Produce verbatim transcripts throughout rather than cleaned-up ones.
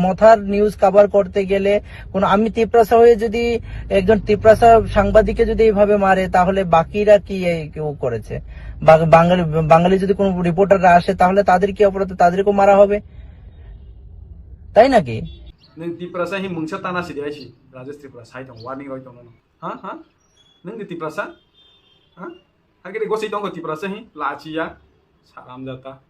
মথার news cover করতে গেলে কোনো, আমি তিপ্রাসা হয়ে যদি একজন তিপ্রাসা সাংবাদিককে যদি এইভাবে মারে, তাহলে বাকিরা কি এই কেউ করেছে? বাং-, বাঙালি, বাঙালি যদি কোনো রিপোর্টাররা আসে, তাহলে তাদের কি অপরাধ? তাদেরকেও মারা হবে, তাই নাকি? Nwng Tiprasa hi mungsa tana sidi aisi, Rajesh Tripura, sai tong, warning roi tong nono. Ha, ha? Nwng di Tiprasa? Ha? Hakhe de gosai tongo Tiprasa hi, lachiya, saram jata.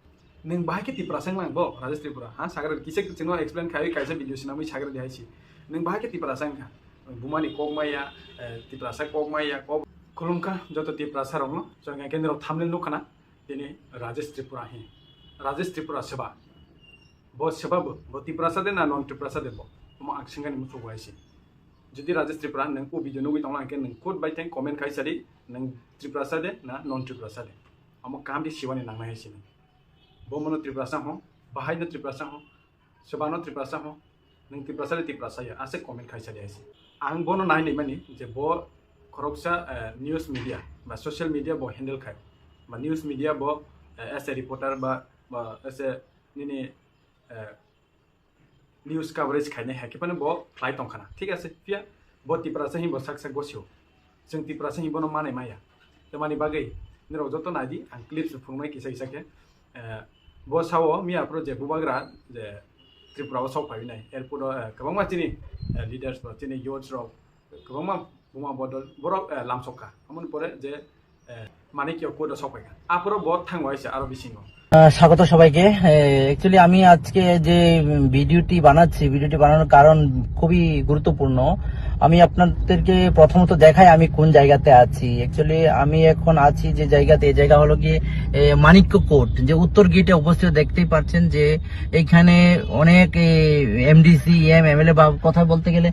Nwng bahai khe Tiprasa wnglang bo, Rajesh Tripura, ha? Sakhe kisa chwngno explain khai, kaisa video sinamwi sakhe de haisi. Nwng bahai khe Tiprasa wngkha. Bumani kok maya, eh, Tiprasa kok maya, kok khulumkha, joto Tiprasa rokno, chwng khe nirok thumbnail nukhana, tini Rajesh Tripura hi. Rajesh Tripura seba. Bo seba bo, bo Tiprasa de na non Tiprasa de bo? Omo ang sengani muchuk bai si. Jodi Rajesh Tripura nwng o video nugwi tongla hwnkhe nwng khud bai thang comment khai sadi, nwng Tiprasa de na non Tiprasa de. Omo kaham di siwani nangnai hai si nwng. Bo mono Tiprasa ho, bahai no Tiprasa ho, seba no Tiprasa ho, nwng Tiprasa de Tiprasa ya, ase comment khai sadi hai si. Ang bono nai nai mani je bo khoroksa, eh, news media ba social media bo handle khai. Ba news media bo, eh, as a reporter ba, ba as a nini, eh, news coverage khainai hai khe phano bo khlai tong khana, thik ase. Phiya bo Tiprasa hi bo sak sak gosio, chwng Tiprasa hi bono manai maya. Tamani bagwi nirok joto nai di, ang clips phunuknai kisa kisa khe. Eh, bo sao miya phuru je bubagra je Tripura o sok phai nai, airport o, eh, kwbangma chini, eh, leaders rok, chini youths rok, kwbangma buma bodol borok, eh, lamsok kha. Amoni pore je, eh, Manikya court o sok phai kha. Aphuru bo thang waisa aro bisingo. আহ, স্বাগত সবাইকে। এ, অ্যাকচুয়ালি আমি আজকে যে ভিডিওটি বানাচ্ছি, ভিডিওটি বানানোর কারণ খুবই গুরুত্বপূর্ণ। আমি আপনাদেরকে প্রথমত দেখাই আমি কোন জায়গাতে আছি। অ্যাকচুয়ালি আমি এখন আছি যে জায়গাতে, এই জায়গা হলো গিয়ে, এ, মানিক্য কোর্ট, যে উত্তর গেটে অবস্থিত। দেখতেই পাচ্ছেন যে এইখানে অনেক, এ, এমডিসি, এম, এমএলএ বা কথা বলতে গেলে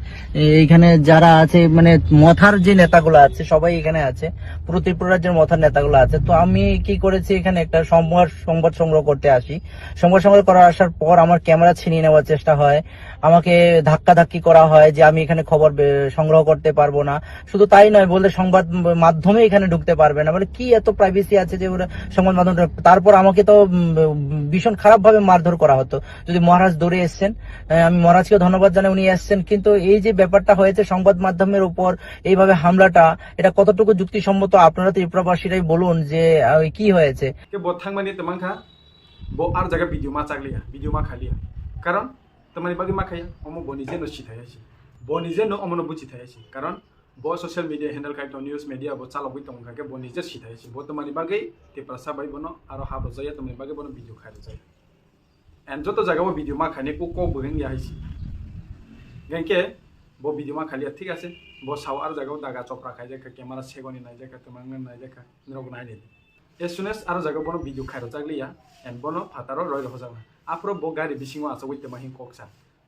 এইখানে যারা আছে, মানে, মথার যে নেতাগুলো আছে, সবাই এখানে আছে, পুরো ত্রিপুরা রাজ্যের মথার নেতাগুলো আছে। তো আমি কি করেছি, এখানে একটা সংবাদ, সংবাদ সংগ্রহ করতে আসি। সংবাদ সংগ্রহ করার আসার পর আমার ক্যামেরা ছিনিয়ে নেওয়ার চেষ্টা হয়, আমাকে ধাক্কাধাক্কি করা হয় যে আমি এখানে খবর বে-, সংগ্রহ করতে পারবো না। শুধু তাই নয়, বলতে সংবাদ মাধ্যমে এখানে ঢুকতে পারবে না। মানে, কি এত প্রাইভেসি আছে যে ওরা সংবাদ মাধ্যম, তারপর আমাকে তো, উম, ভীষণ খারাপভাবে মারধর করা হতো। যদি মহারাজ দৌড়ে এসছেন, আহ, আমি মহারাজকে ধন্যবাদ জানাই, উনি এসছেন, কিন্তু এই যে ব্যাপারটা হয়েছে সংবাদ মাধ্যমের উপর এইভাবে হামলাটা, এটা কতটুকু যুক্তিসম্মত? আপনারা ত্রিপুরাবাসীরাই বলুন যে, আহ, কি হয়েছে। Ke bo thangmani twmang kha, bo ar jaga video ma chakliya, video ma khaliya. Karon tamani bagwi ma khaya, omo bo nije no sithai hai se. Bo nije no omo no buchi thai hai se. Karon bo social media handle khai tong, news media bo chalogwi tong kha khe bo nije sithai hai se. Bo tamani bagwi Tiprasa bai bono aro ha bo jaya tamani bagwi bono video khai rwjaya. And joto jaga o video ma khainai kok kok bo wngya hai se. Hingke bo video ma khaliya, thik ase. Bo sao aro jaga o daga chopra khaijak kha, camera segoni naijak kha, twmang naijak kha, nirok nai nai. As soon as aro jaga bono video khairok chakliya, and bono phataro roi rohorjakna. Aphuru bo gari bisingo achugwi twma hin kok sa,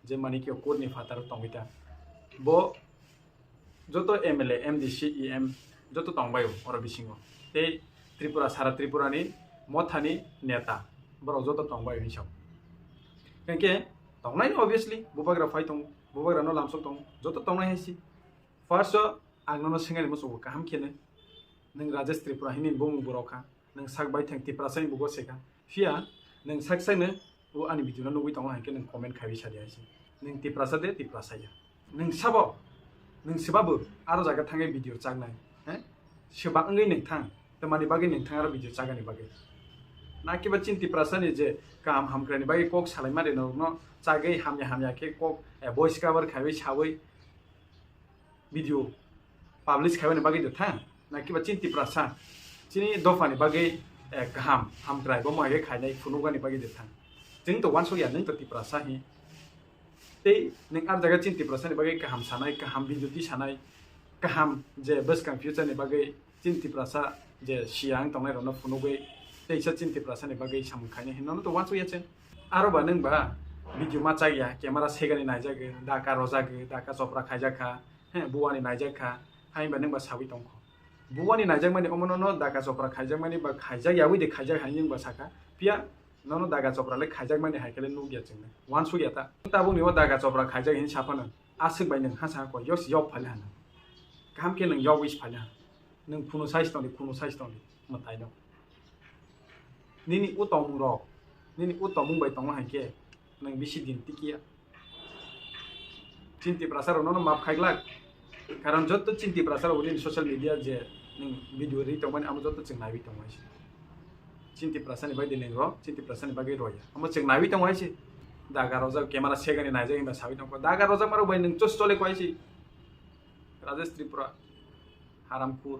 je Manikya court ni phataro tongwi ta. Bo joto M L A, M D C, E M joto tongbaio oro bisingo. Tei Tripura, sara Tripura ni mothani neta borok joto tongbaio hinwi sao. Hingke tongnai no obviously bubagra phai tongo, bubagra no lamsok tongo, joto tongnai hai se. First o ang nono swngani muchungo kaham khe nai. Nwng Rajesh Tripura hini bumung borok kha, nwng sak bai thang Tiprasa ni bugo se kha. Phiya nwng sak sak no o ani video no nugwi tongo, hai khe nwng comment khaiwi sa di hai se. Nwng Tiprasa de Tiprasa ya. Nwng sabo, nwng seba bo aro jaga thangwi video chaknai, he? Seba wngwi nwng thang, tamani bagwi nwng thang aro video chagani bagwi? Na kiba chini Tiprasa ni je kaham hamkrai ni bagwi kok salai ma de norok no chagwi hamya hamya khe kok, eh, voice cover khaiwi sawi video publish khaimani bagwi de thang, na kiba chini Tiprasa chini dophani bagwi, eh, kaham hamkrai bo mage khainai phunukgani bagwi de thang? Chwng to wansuk ya, nwng to Tiprasa hi. Tei nwng ar jaga chini Tiprasa ni bagwi kaham sanai, kaham video twi sanai, kaham je bwskang future ni bagwi chini Tiprasa je siya wng tongnai rokno phunugwi teisa chini Tiprasa ni bagwi samung khainai hinwi nono to wansuk ya chwng. Aro ba nwng ba video ma chak ya, camera segani naijak, daka rojak, daka chopra khaijak kha, he, buani naijak kha, hai ba nwng ba sawi tong kho. Buani naijakmani omono no daka chopra khaijakmani ba khaijak yawi de khaijak hai nwng ba sakha. Phiya nono daga chopra le khaijakmani hai khe le nukya chwng le. Wansukya ta. Tabukni o daga chopra khaijak hinwi saphano aswk bai nwng ha sakha koi, yok yok phale hano. Kaham khe nwng yok wis phale hano. Nwng phunu size tongdi, phunu size tongdi. Mwtai no. Nini o tongmung rok, nini o tongmung bai tongma hai khe nwng bisi din tikiya. Chini Tiprasa rok nono map khai glak. Karon jotto chini Tiprasa rok nini social media je nwng video ri tongmani amo jotto chwng naiwi tongo hai se. Chini Tiprasa ni bagwi nwng rw, chini Tiprasa ni bagwi rw ya. Amo chwng naiwi tongo hai se. Daga rojak camera segani naijak hinba sawi tongkho. Daga rojak marok bai nwng chos chole kho hai se. Rajesh Tripura. Haramkhur.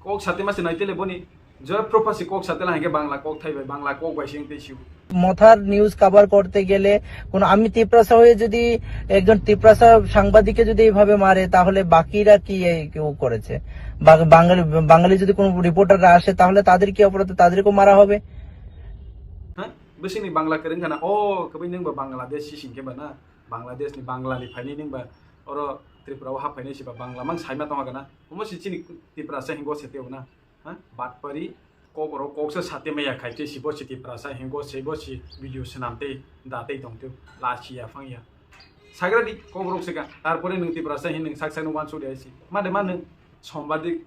Kok sate mase naitele boni. Joy Propha si kok satela hingke Bangla kok thai bai, Bangla kok bai sing te siu. মথার news cover করতে গেলে কোনো, আমি তিপ্রাসা হয়ে যদি একজন তিপ্রাসা সাংবাদিককে যদি এইভাবে মারে, তাহলে বাকিরা কি এই কেউ করেছে? বা-, বাঙালি, বাঙালি যদি কোনো রিপোর্টাররা আসে, তাহলে তাদের কি অপরাধ? তাদেরকেও মারা হবে? Hah? Bisingni Bangla kwrwng khana, o, kwbui nwng ba Bangladesh si singke ba na? Bangladesh ni Bangla ni phainai nwng ba oro Tripura o hap phainai si ba Bangla mang saima tongha gana? Omo si chini Tiprasa hingo se teo na? Ha? Batpari, kok oro kok se sate maya khai te si bo si Tiprasa hingo se bo si video swnam tei da tei tong teo. La si ya phang ya. Sagra di kok rok se ka. Tarpore nwng Tiprasa hin nwng sak sak no wansuk de si. Ma de ma nwng sombadik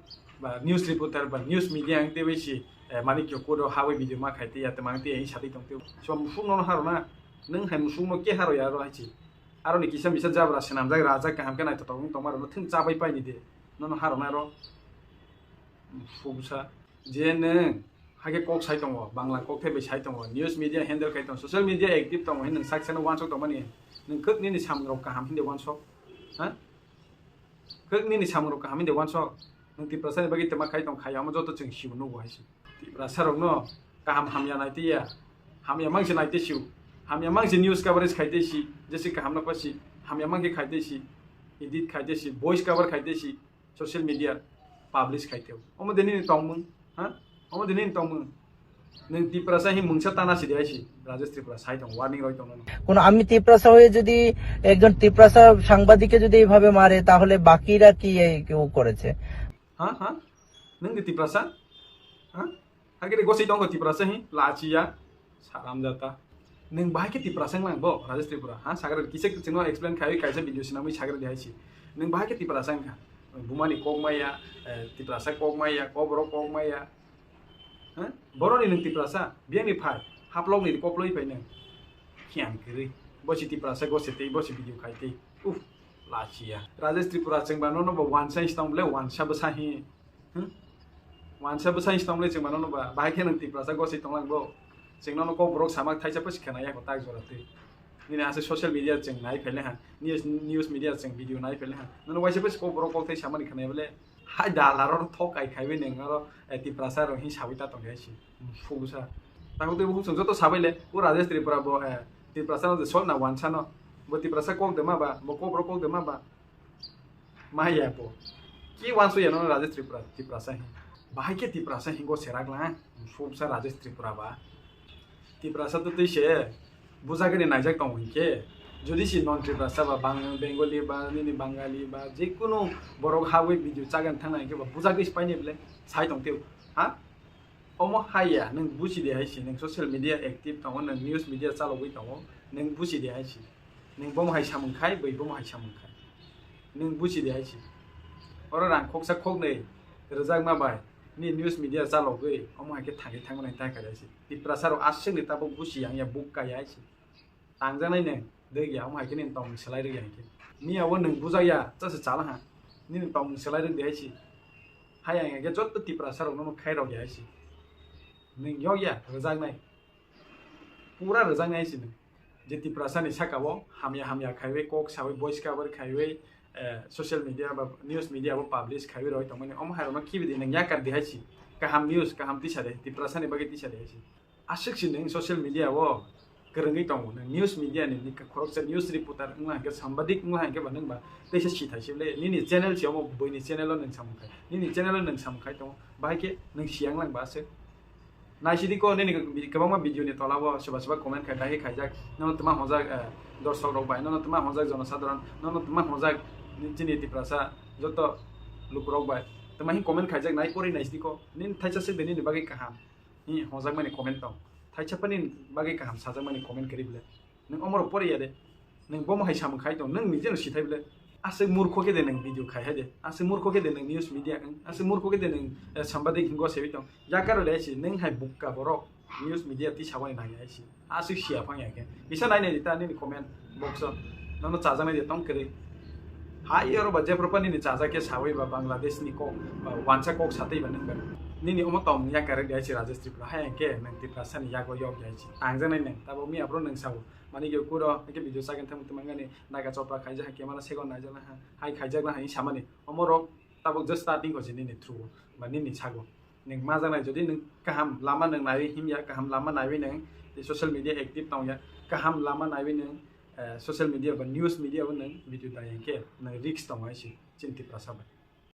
ba news reporter ba news media ang te bai si, eh, mani kyo kodo hawi video ma khai te ya te mang te ya sa tei tong teo. So musuk no haro na. Nwng hai musuk no ke haro ya ro hai si. Aro ni kisa misa jabra swnam jak rajak kaham ke nai to tong tong ma ro no thung cha bai pai ni de. No no haro na ro. Fubusa. Je nwng, hake kok sai tongo, Bangla kok thai bai sai tongo, news media handle khai tongo, social media active tongo, hinwi nwng sak seno wansok tongmani, nwng khwk nini samung rok kaham hindi wansok, ha? Khwk nini samung rok kaham hindi wansok, nwng Tiprasa ni bagwi twma khai tong khai, amo joto chwng sibo nugo hai se. Tiprasa rok no kaham hamya nai tiya, hamya mang se nai te siu, hamya mang se news coverage khai te si, jesi kaham no pasi, hamya mang khe khai te si, edit khai te si, voice cover khai te si, social media publish khai teo. Omo de nini tongmung, ha? Omo de nini tongmung. Nwng Tiprasa hi mungsa tana si de hai si, Rajesh Tripura sai tong, warning roi tong nono. কোনো, আমি তিপ্রাসা হয়ে যদি একজন তিপ্রাসা সাংবাদিককে যদি এইভাবে মারে, তাহলে বাকিরা কি এই কেউ করেছে? Ha, ha? Nwng de Tiprasa? Ha? Hakhe de gosei tongkho Tiprasa hi, lachiya, saram jata. Nwng bahai khe Tiprasa wnglang bo, Rajesh Tripura, ha, sagra kisa chwngno explain khai kaisa video sinamwi sagra di hai si. Nwng bahai khe Tiprasa wngkha. Bumani kok maya, eh, Tiprasa kok maya, kok borok kok maya. Ha? Boroni nwng Tiprasa, biyangni phai, haplokni koploi phai nwng. Khiyan kwrwi. Bo si Tiprasa gose tei, bo si video khai tei. Uff, lachiya. Rajesh Tripura chwngba nono bo wansa wngsi tong bole, wansa bwsa hi. Hmm? Wansa bwsa wngsi tong bole chwngba nono ba. Bahai khe nwng Tiprasa gosei tonglang bo. Chwng nono kok borok sama thaisa pho si khna ya ko tak jora twi. Nini aswk social media chwng nai phele ha. News, news media chwng video nai phele ha. Nono waisa pho si kok borok kok thai samani khna ya bole. Hai da laro thok kai khaiwi nwng aro, eh, Tiprasa rok hi sawi ta tong ya si. Fubusa. Tako twi bukhuk chwng joto sabai le. O Rajesh Tripura bo, eh, Tiprasa no de sol na wansa no. Bo Tiprasa kok de ma ba, bo kok borok kok de ma ba. Maya bo. Ki wansu ya no Rajesh Tripura, Tiprasa hin. Bahai khe Tiprasa hingo serak la, sumsa Rajesh Tripura ba. Tiprasa to twi se bujagani naijak tongo hinkhe. Jodi si non Tiprasa ba Bang-, Bengali ba nini Bangali ba jekunu borok hawi video chagan thangna hinkhe ba bujagwi se paini bole sai tong teo. Ha? Omo haiya, nwng busi de hai si, nwng social media active tongo, nwng news media chalogwi tongo, nwng busi de hai si. Nwng bomo hai samung khai, bai bomo hai samung khai. Nwng busi de hai si. Oro rang khoksa khoknwi rwjakma bai, ni news media chalogwi, omo hai khe thangwi thangmani tai kha de hai si. Tiprasa rok aswk ni tabuk busi yang ya buk kaya hai si. Tangjaknai nwng, dwgya, omo hai khe nini tongmung selai rwgya hinkhe. Miya o nwng bujakya, chasa chala ha. Nini tongmung selai rwgdi hai si. Hai ang hinkhe jotto Tiprasa rok nono khairokya hai si. Nwng yokya, rwjaknai. Pura rwjaknai hai si nwng. Je Tiprasa ni saka o hamya hamya khaiwi, kok sawi, voice cover khaiwi, eh, social media ba news media bo publish khaiwi roi tongmani. Omo hai rokno khibi di nwng yakar di hai si. Kaham news, kaham tisa de, Tiprasa ni bagwi tisa de hai si. Aswk si nwng social media o kwrwngwi tongo, nwng news media ni, ni khoroksa news reporter wngla hinkhe, sambadik wngla hinkhe ba nwng ba teisa si thai se le, nini channel si omo buini channel o nwng samung khai, nini channel o nwng samung khai tongo, bahai khe nwng si wnglang ba aswk. Naisidi ko nini kwbangma video ni tola o soba soba comment khai, dai khaijak, nono twma hojak, eh, dorsok rok bai, nono twma hojak jonosadharon, nono twma hojak chini Tiprasa joto lukurok bai, twma hin comment khaijak nai pori naisidi ko, nini thaisa swk de nini bagwi kaham. Hi, hwnjakmani comment tong. Thaisa phani bagwi kaham sajakmani comment kwrwi bwle. Nwng omorok poriya de. Nwng bomo hai samung khai tong. Nwng nijeno sithai bwle. Aswk murkho khe de nwng video khai hai de. Aswk murkho khe de nwng news media wng. Aswk murkho khe de nwng, eh, sambadik hingo sewi tong. Yakar le si nwng hai bukka borok news media twi sabani nang ya si. Aswk siya phang ya khe. Kisa nai nai di ta nini comment box o. Nono chajaknai de tong kwrwi. Hai oro ba jephru phani ni chajakhe sawi ba Bangladesh ni kok ba wansa kok satwi ba nung ba. Nini omo tong ya kare dia si Rajesh Tripura hai hwnkhe nung Tiprasa ni yago yok ya si. Ang janai nung tabo mi abro nung sao. Mani ge kuro ke video sagan thang tumang gani naga chopra khaija ha kemana segon naija na ha. Hai khaijak na hai samani. Omo rok tabo just starting ko si nini through ba nini sago. Nung ma janai jodi nung kaham lama nung naiwi himya kaham lama naiwi nung social media active tong ya kaham lama naiwi nung social media ba news media o nung video da hwnkhe nung risk tong hai si. Chini Tiprasa bai.